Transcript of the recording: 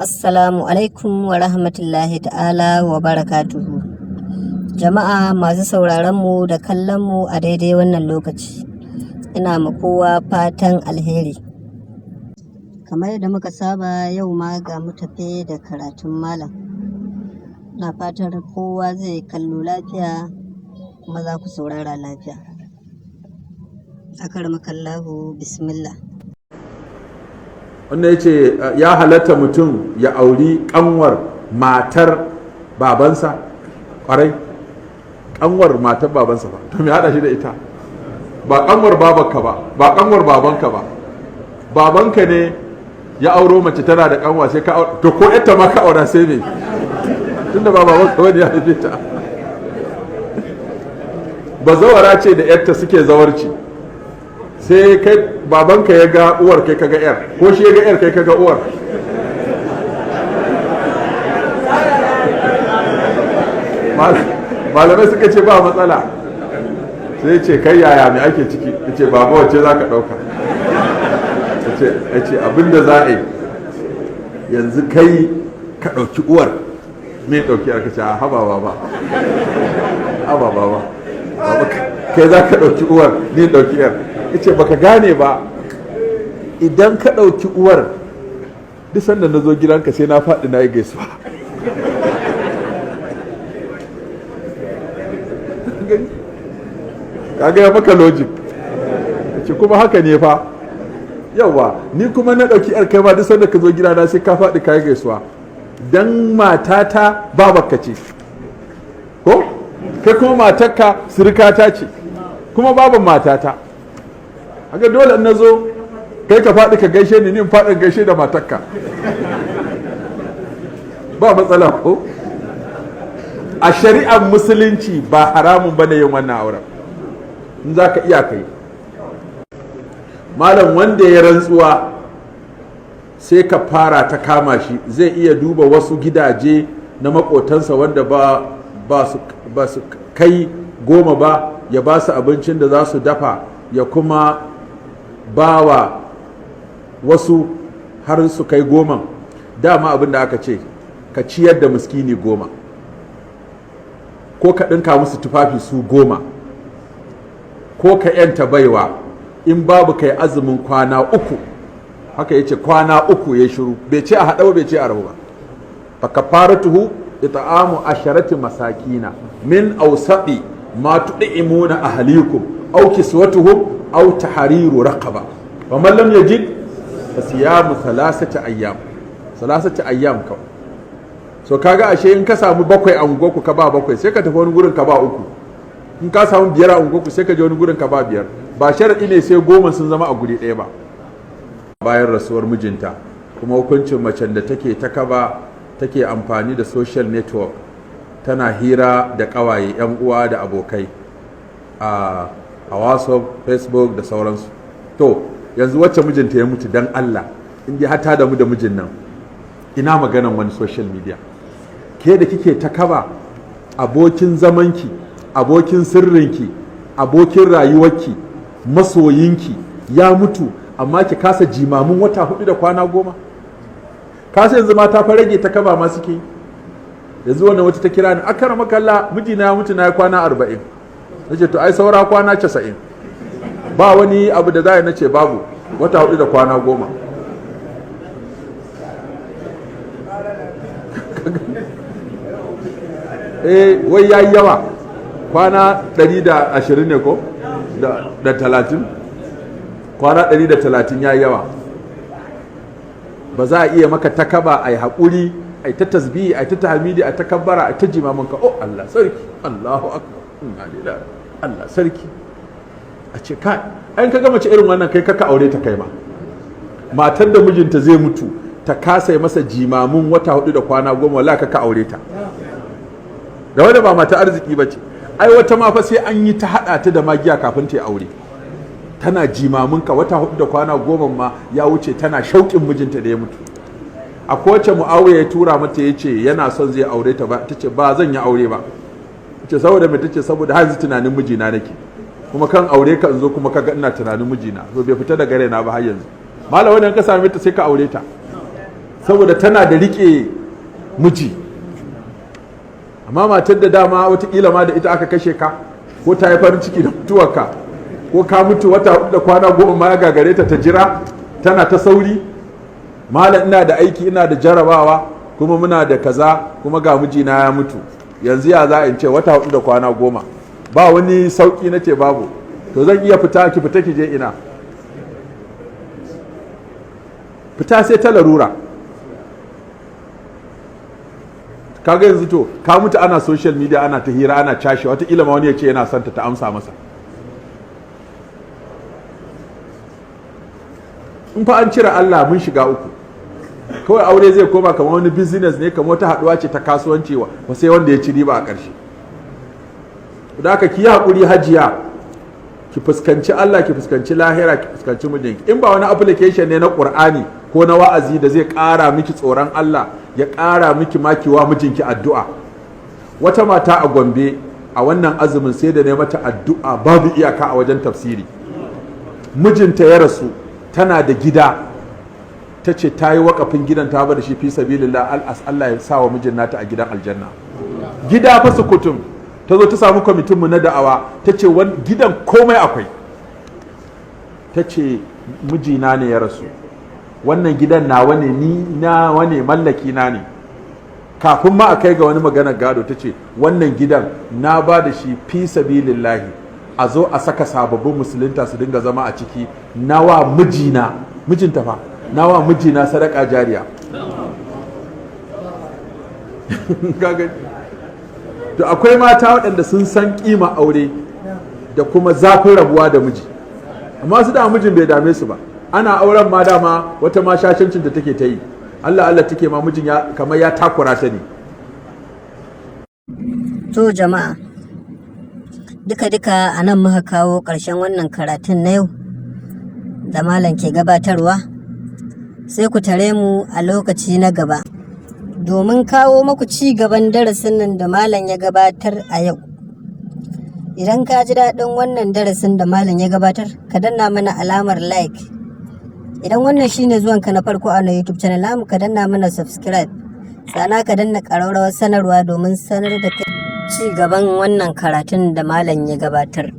Assalamu alaikum wa rahmatullahi ta'ala wa barakatuhu. Jama'a masu sauraronmu da kallonmu a daidai wannan lokaci, ina ma kowa fatan alheri. Kamar yadda muka saba, yau ma ga mu tafe da karatun malam. Na fatar kowa zai kallo lafiya kuma za ku saurara lafiya. Akarmakallahu, bismillah. Wannan ya ce, ya halatta mutum ya auri kanwar matar babansa? Kwarai, kanwar matar babansa ba. To me hada shi da ita? Ba kanwar babanka ba, ba kanwar babanka ba. Babanka ne ya auro mace, tana da kanwa, sai ka, to ko ita ma ka aura, sai me? Tunda ba babanka bane ya haife ta. Bazawara ce da yarta suke zawarci, sai kai babanka ya ga uwar, kai kaga yar, ko shi ya ga yar, kai kaga uwar. Malamai suka ce ba matsala. Sai ce, "Kai, yaya, mai ake ciki?" Ya ce, "Baba, wacce za ka ɗauka?" Ya ce, "Abinda za a yi yanzu, kai ka ɗauki uwar, me ɗauki yar." Ka ce, "Haba baba, haba baba, kai za ka ɗauki uwar, ni ɗauki yar?" Ce, "Baka gane ba. Idan ka ɗauki uwar, duk sanda na zo gidanka sai na faɗi na yi gaisuwa." Kaga ya maka logic, ce kuma haka ne fa. Yawa, ni kuma na ɗauki yar, kai ma duk sanda ka zo gidana sai ka faɗi ka yi gaisuwa, dan matata babarka ce, ko kai kuma matarka sirikata ce, kuma baban matata. Haka dole in na zo, kai ka faɗi ka gaishe ni, ni in faɗi gaishe da matarka. Ba matsala ko? A shari'ar Musulunci ba haramun bane yin wannan auren in za ka iya kai. Malam, wanda ya rantsuwa sai ka fara ta kama shi, zai iya duba wasu gidaje na makotansa wanda ba su kai 10 ba, ya ba su abincin da za su dafa, ya kuma ba wa wasu har su kai 10? Dama abin da aka ce, ka ciyar da miskini 10, ko ka ɗinka musu tufafi su 10, ko ka yanta baiwa, in babu kai azumin kwana 3. Haka yace, kwana 3, ya shiru, bai ce a haɗa ba, bai ce a rabu ba. Fa kafaratuhu it'amu asharati masakina min awsati ma tud'imuna ahlikum aw kiswatuhum aw tahriru raqaba, wa man lam yajid fa siyamu thalathati ayyam. Thalathati ayyam kawai. So kaga ashe in ka samu 7 a unguwarku ka ba 7, sai ka tafi wani gurin ka ba 3. In ka samu 5 a unguwarku, sai ka je wani gurin ka ba 5. Ba sharaɗi ne sai 10 sun zama a guri ɗaya ba. Bayan rasuwar mijinta kuma, hukuncin macen da take ta kaba take amfani da social network, tana hira da ƙawaye, 'yan uwa da abokai a WhatsApp, Facebook da sauransu? To yanzu wacce mijinta ya mutu, dan Allah, in dai har ta damu da mijin nan, ina maganan wani social media? Ke da kike ta kaba, abokin zamanki, abokin sirrinki, abokin rayuwarki, masoyinki ya mutu, amma ki kasa jimamin wata 4 da kwana 10. Kasa yanzu mata fa rage ta kaba ma suke. Yanzu wannan wata ta kira ni, "Akara makalla, mijina ya mutu, na ya kwana 40." Nace, "To ai saura kwana 90, ba wani abu da za a." Nace, "Babu, wata 4 da kwana 10." Eh, wai yayi yawa, kwana 120 ne ko da 30, kwana 130 yayi yawa. Ba za a iya maka takaba, a yi haƙuri, a yi ta tasbihi, a yi ta tahmidi, a ta kabbara, a ta jimamin ka? "Oh Allah sarki, Allahu akbar, inna lillahi, Allah sarki." A ce kai, an ka gama ce irin wannan, kai kaka aure ta. Kai ma matar da mijinta zai mutu ta kasa masa jimamin wata 4 da kwana 10, wallahi kaka aure ta. Da wanda ba mata arziki ba ce. Ai wata ma fa sai an yi ta haɗa ta da magiya kafin ta yi aure. Tana jimamin ka wata 4 da kwana 10 ma ya wuce, tana shauƙin mijinta da ya mutu. A kowace Mu'awiya ya tura mata, ya ce yana son zai aure ta, ba ta ce, "Ba zan yi aure ba." Ce, "Saboda me?" Ta ce, "Saboda har yanzu tunanin mijina nake, kuma kan aure ka in zo kuma kaga ina tunanin mijina, to bai fita daga raina ba har yanzu." Malam, wannan ka same ta, sai ka aure ta. Saboda tana da rike miji. Amma matar da dama watakila ma da ita aka kashe ka, ko ta yi farin ciki da mutuwarka, ko ka mutu wata 4 da kwana 10 ma ya gagare ta ta jira, tana ta sauri. Malam, ina da aiki, ina da jarabawa, kuma muna da kaza, kuma ga mijina ya mutu, yanzu ya za in ce wata 4 da kwana 10 ba wani sauki? Na ce babu. To zan iya fita? Ki fita ki je ina? Fita sai ta larura. Kaga yanzu to ka mutu ana social media, ana ta hira, ana cashe, wataƙila ma wani ya ce yana santa, ta amsa masa. In fa an cire Allah mun shiga uku. Kawai aure zai koma kamar wani business ne, kamar wata haɗuwa ce ta kasuwanci, wa sai wanda ya ci riba a ƙarshe. Da haka ki yi haƙuri hajiya, ki fuskanci Allah, ki fuskanci lahira, ki fuskanci mijinki. In ba wani application ne na Qur'ani ko na wa'azi da zai ƙara miki tsoron Allah, ya ƙara miki makiwa mijinki addu'a. Wata mata a Gombe a wannan azumin sai da ne mata addu'a babu iyaka a wajen tafsiri. Mijinta ya rasu, tana da gida, ta ce ta yi wakafin gidan, ta bar shi fi sabilillah, Allah ya sa wa mijin nata a gidan aljanna. Gida fa sukutum. Ta zo ta samu kwamitinmu na da'awa, ta ce gidan komai akwai. Ta ce mijina ne ya rasu, wannan gidan nawa ne, ni nawa ne, mallaki na ne. Kafin ma a kai ga wani maganar gado, ta ce wannan gidan na ba da shi fi sabilillahi, a zo a saka sababbin musulunta su dinga zama a ciki, nawa mijina, mijinta fa, nawa mijina sadaka jariya. To akwai mata waɗanda sun san kima aure da kuma zafin rabuwa da miji, amma su da mijin bai dame su ba. Ana auren ma dama wata ma shashancin da take ta yi, Allah Allah take ma mijin ya kamar ya takura ta ne. To jama'a, duka-duka a nan muka kawo ƙarshen wannan karatun na yau da malam ke gabatarwa. Sai ku tare mu a lokaci na gaba domin kawo maku ci gaban darasin nan da malam ya gabatar a yau. Idan ka ji daɗin wannan darasin da malam ya gabatar, ka danna mana alamar like. Idan wannan shine zuwanka na farko a na YouTube channel namu, ka danna mana subscribe. Sannan ka danna ƙararrawar sanarwa domin sanar da kai ci gaban wannan karatun da malam ya gabatar.